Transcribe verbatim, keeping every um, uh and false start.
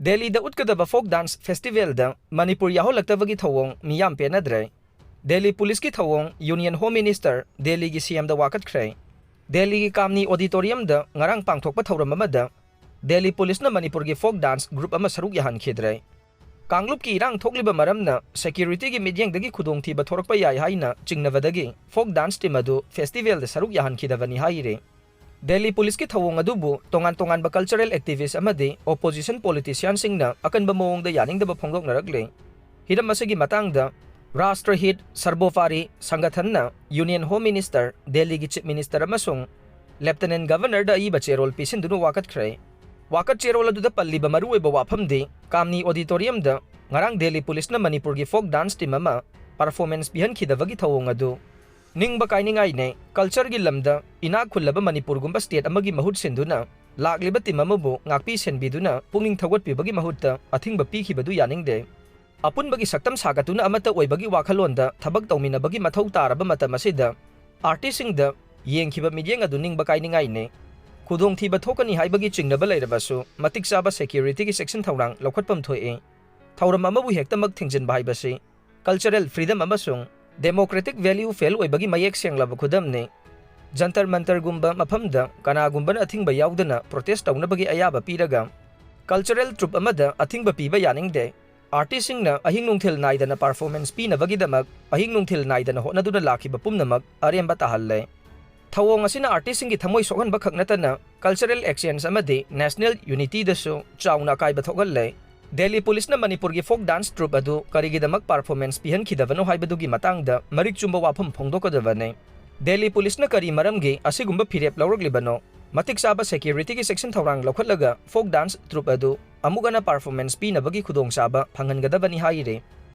ꯗꯦꯜꯂꯤꯗ ꯎꯠꯀꯗꯕ ꯐꯣꯛ ꯗꯥꯟꯁ ꯐꯦꯁꯇꯤꯚꯦꯜꯗ ꯃꯅꯤꯄꯨꯔ ꯌꯥꯎꯍꯜꯂꯛꯇꯕꯒꯤ ꯊꯧꯑꯣꯡ ꯃꯤꯌꯥꯝ ꯄꯦꯟꯅꯗ꯭ꯔꯦ꯫ ꯗꯦꯜꯂꯤ ꯄꯨꯂꯤꯁꯀꯤ ꯊꯧꯑꯣꯡ ꯌꯨꯅꯤꯌꯟ ꯍꯣꯝ ꯃꯤꯅꯤꯁꯇꯔ ꯗꯦꯜꯂꯤꯒꯤ ꯁꯤ ꯑꯦꯝꯗ ꯋꯥꯀꯠꯈ꯭ꯔꯦ꯫ ꯗꯦꯜꯂꯤꯒꯤ ꯀꯥꯝꯅꯤ ꯑꯣꯗꯤꯇꯣꯔꯤꯌꯝꯗ ꯉꯔꯥꯡ ꯄꯥꯡꯊꯣꯛꯄ ꯊꯧꯔꯝ ꯑꯃꯗ ꯗꯦꯜꯂꯤ ꯄꯨꯂꯤꯁꯅ ꯃꯅꯤꯄꯨꯔꯒꯤ ꯐꯣꯛ ꯗꯥꯟꯁ ꯒ꯭ꯔꯨꯞ ꯑꯃ ꯁꯔꯨꯛ ꯌꯥꯍꯟꯈꯤꯗ꯭ꯔꯦ꯫ ꯀꯥꯡꯂꯨꯞꯀꯤ ꯏꯔꯥꯡ ꯊꯣꯛꯂꯤꯕ ꯃꯔꯝꯅ ꯁꯦꯀ꯭ꯌꯨꯔꯤꯇꯤꯒꯤ ꯃꯤꯠꯌꯦꯡꯗꯒꯤ ꯈꯨꯗꯣꯡꯊꯤꯕ ꯊꯣꯔꯛꯄ ꯌꯥꯏ ꯍꯥꯏꯅ ꯆꯤꯡꯅꯕꯗꯒꯤ ꯐꯣꯛ ꯗꯥꯟꯁ ꯇꯤꯝ ꯑꯗꯨ ꯐꯦꯁꯇꯤꯚꯦꯜꯗ ꯁꯔꯨꯛ ꯌꯥꯍꯟꯈꯤꯗꯕꯅꯤ ꯍꯥꯏꯔꯤ꯫ ꯗꯦꯜꯂꯤ ꯄꯨꯂꯤꯁꯀꯤ ꯊꯧꯑꯣꯡ ꯑꯗꯨꯕꯨ ꯇꯣꯉꯥꯟ ꯇꯣꯉꯥꯟꯕ ꯀꯜꯆꯔꯦꯜ ꯑꯦꯛꯇꯤꯚꯤꯁ꯭ꯠ ꯑꯃꯗꯤ ꯑꯣꯄꯣꯖꯤꯁꯟ ꯄꯣꯂꯤꯇꯤꯁꯤꯌꯥꯟꯁꯤꯡꯅ ꯑꯀꯟꯕ ꯃꯑꯣꯡꯗ ꯌꯥꯅꯤꯡꯗꯕ ꯐꯣꯡꯗꯣꯛꯅꯔꯛꯂꯤ꯫ ꯍꯤꯔꯝ ꯑꯁꯤꯒꯤ ꯃꯇꯥꯡꯗ ꯔꯥꯁꯇ꯭ꯔꯍꯤꯠ ꯁꯔꯕꯣꯄꯥꯔꯤ ꯁꯪꯒꯊꯟꯅ ꯌꯨꯅꯤꯌꯟ ꯍꯣꯝ ꯃꯤꯅꯤꯁꯇꯔ, ꯗꯦꯜꯂꯤꯒꯤ ꯆꯤꯐ ꯃꯤꯅꯤꯁꯇꯔ ꯑꯃꯁꯨꯡ ꯂꯦꯐꯇꯤꯅꯦꯟꯠ ꯒꯚꯔꯅꯔꯗ ꯑꯏꯕ ꯆꯦꯔꯣꯜ ꯄꯤꯁꯤꯟꯗꯨꯅ ꯋꯥꯀꯠꯈ꯭ꯔꯦ꯫ ꯋꯥꯀꯠ ꯆꯦꯔꯣꯜ ꯑꯗꯨꯗ ꯄꯜꯂꯤꯕ ꯃꯔꯨꯑꯣꯏꯕ ꯋꯥꯐꯝꯗꯤ ꯀꯥꯝꯅꯤ ꯑꯣꯗꯤꯇꯣꯔꯤꯌꯝꯗ ꯉꯔꯥꯡ ꯗꯦꯜꯂꯤ ꯄꯨꯂꯤꯁꯅ ꯃꯅꯤꯄꯨꯔꯒꯤ ꯐꯣꯛ ꯗꯥꯟꯁ ꯇꯤꯝ ꯑꯃ ꯄꯔꯐꯣꯔꯃꯦꯟꯁ ꯄꯤꯍꯟꯈꯤꯗꯕꯒꯤ ꯊꯧꯑꯣꯡ ꯑꯗꯨ ꯅꯤꯡꯕ ꯀꯥꯏꯅꯤꯡꯉꯥꯏꯅꯦ꯫ ꯀꯜꯆꯔꯒꯤ ꯂꯝꯗ ꯏꯅꯥꯛ ꯈꯨꯜꯂꯕ ꯃꯅꯤꯄꯨꯔꯒꯨꯝꯕ ꯁ꯭ꯇꯦꯠ ꯑꯃꯒꯤ ꯃꯍꯨꯠ ꯁꯤꯟꯗꯨꯅ ꯂꯥꯛꯂꯤꯕ ꯇꯤꯝ ꯑꯃꯕꯨ ꯉꯥꯛꯄꯤ ꯁꯦꯟꯕꯤꯗꯨꯅ ꯄꯨꯛꯅꯤꯡ ꯊꯧꯒꯠꯄꯤꯕꯒꯤ ꯃꯍꯨꯠꯇ ꯑꯊꯤꯡꯕ ꯄꯤꯈꯤꯕꯗꯨ ꯌꯥꯅꯤꯡꯗꯦ꯫ ꯑꯄꯨꯟꯕꯒꯤ ꯁꯛꯇꯝ ꯁꯥꯒꯠꯇꯨꯅ ꯑꯃꯠꯇ ꯑꯣꯏꯕꯒꯤ ꯋꯥꯈꯜꯂꯣꯟꯗ ꯊꯕꯛ ꯇꯧꯃꯤꯟꯅꯕꯒꯤ ꯃꯊꯧ ꯇꯥꯔꯕ ꯃꯇꯝ ꯑꯁꯤꯗ ꯑꯥꯔꯇꯤꯁꯁꯤꯡꯗ ꯌꯦꯡꯈꯤꯕ ꯃꯤꯠꯌꯦꯡ ꯑꯗꯨ ꯅꯤꯡꯕ ꯀꯥꯏꯅꯤꯡꯉꯥꯏꯅꯤ꯫ ꯈꯨꯗꯣꯡꯊꯤꯕ ꯊꯣꯛꯀꯅꯤ ꯍꯥꯏꯕꯒꯤ ꯆꯤꯡꯅꯕ ꯂꯩꯔꯕꯁꯨ ꯃꯇꯤꯛ ꯆꯥꯕ ꯁꯦꯀ꯭ꯌꯨꯔꯤꯇꯤꯒꯤ ꯆꯦꯛꯁꯤꯟ ꯊꯧꯔꯥꯡ ꯂꯧꯈꯠꯐꯝ ꯊꯣꯛꯏ꯫ ꯊꯧꯔꯝ ꯑꯃꯕꯨ ꯍꯦꯛꯇꯃꯛ ꯊꯤꯡꯖꯤꯟꯕ ꯍꯥꯏꯕꯁꯤ ꯀꯜꯆꯔꯦꯜ ꯐ꯭ꯔꯤꯗꯝ ꯑꯃꯁꯨꯡ ꯗꯦꯃꯣꯀ꯭ꯔꯦꯇꯤꯛ ꯚꯦꯂ꯭ꯌꯨ ꯐꯦꯜ ꯑꯣꯏꯕꯒꯤ ꯃꯌꯦꯛ ꯁꯦꯡꯂꯕ ꯈꯨꯗꯝꯅꯤ꯫ ꯖꯟꯇꯔ ꯃꯟꯇꯔꯒꯨꯝꯕ ꯃꯐꯝꯗ ꯀꯅꯥꯒꯨꯝꯕꯅ ꯑꯊꯤꯡꯕ ꯌꯥꯎꯗꯅ ꯄ꯭ꯔꯣꯇꯦꯁ ꯇꯧꯅꯕꯒꯤ ꯑꯌꯥꯕ ꯄꯤꯔꯒ, ꯀꯜꯆꯔꯦꯜ ꯇ꯭ꯔꯨꯞ ꯑꯃꯗ ꯑꯊꯤꯡꯕ ꯄꯤꯕ ꯌꯥꯅꯤꯡꯗꯦ꯫ ꯑꯥꯔꯇꯤꯁꯁꯤꯡꯅ ꯑꯍꯤꯡ ꯅꯨꯡꯊꯤꯜ ꯅꯥꯏꯗꯅ ꯄꯔꯐꯣꯔꯃꯦꯟꯁ ꯄꯤꯅꯕꯒꯤꯗꯃꯛ ꯑꯍꯤꯡ ꯅꯨꯡꯊꯤꯜ ꯅꯥꯏꯗꯅ ꯍꯣꯠꯅꯗꯨꯅ ꯂꯥꯛꯈꯤꯕ ꯄꯨꯝꯅꯃꯛ ꯑꯔꯦꯝꯕ ꯇꯥꯍꯜꯂꯦ꯫ ꯊꯧꯑꯣꯡ ꯑꯁꯤꯅ ꯑꯥꯔꯇꯤꯁꯁꯤꯡꯒꯤ ꯊꯃꯣꯏ ꯁꯣꯛꯍꯟꯕ ꯈꯛ ꯅꯠꯇꯅ ꯀꯜꯆꯔꯦꯜ ꯑꯦꯛꯁꯆꯦꯟꯖ ꯑꯃꯗꯤ ꯅꯦꯁꯅꯦꯜ ꯌꯨꯅꯤꯇꯤꯗꯁꯨ ꯆꯥꯎꯅ ꯑꯀꯥꯏꯕ ꯊꯣꯛꯍꯜꯂꯦ꯫ ꯗꯦꯜꯂꯤ ꯄꯨꯂꯤꯁꯅ ꯃꯅꯤꯄꯨꯔꯒꯤ ꯐꯣꯛ ꯗꯥꯟꯁ ꯇ꯭ꯔꯨꯞ ꯑꯗꯨ ꯀꯔꯤꯒꯤꯗꯃꯛ ꯄꯔꯐꯣꯔꯃꯦꯟꯁ ꯄꯤꯍꯟꯈꯤꯗꯕꯅꯣ ꯍꯥꯏꯕꯗꯨꯒꯤ ꯃꯇꯥꯡꯗ ꯃꯔꯤꯛ ꯆꯨꯝꯕ ꯋꯥꯐꯝ ꯐꯣꯡꯗꯣꯛꯀꯗꯕꯅꯤ꯫ ꯗꯦꯜꯂꯤ ꯄꯨꯂꯤꯁꯅ ꯀꯔꯤ ꯃꯔꯝꯒꯤ ꯑꯁꯤꯒꯨꯝꯕ ꯐꯤꯔꯦꯞ ꯂꯧꯔꯛꯂꯤꯕꯅꯣ? ꯃꯇꯤꯛ ꯆꯥꯕ ꯁꯦꯀ꯭ꯌꯨꯔꯤꯇꯤꯒꯤ ꯆꯦꯛꯁꯤꯟ ꯊꯧꯔꯥꯡ ꯂꯧꯈꯠꯂꯒ ꯐꯣꯛ ꯗꯥꯟꯁ ꯇ꯭ꯔꯨꯞ ꯑꯗꯨ ꯑꯃꯨꯛ ꯍꯟꯅ ꯄꯔꯐꯣꯔꯃꯦꯟꯁ ꯄꯤꯅꯕꯒꯤ ꯈꯨꯗꯣꯡꯆꯥꯕ ꯐꯪꯍꯟꯒꯗꯕꯅꯤ ꯍꯥꯏꯔꯤ꯫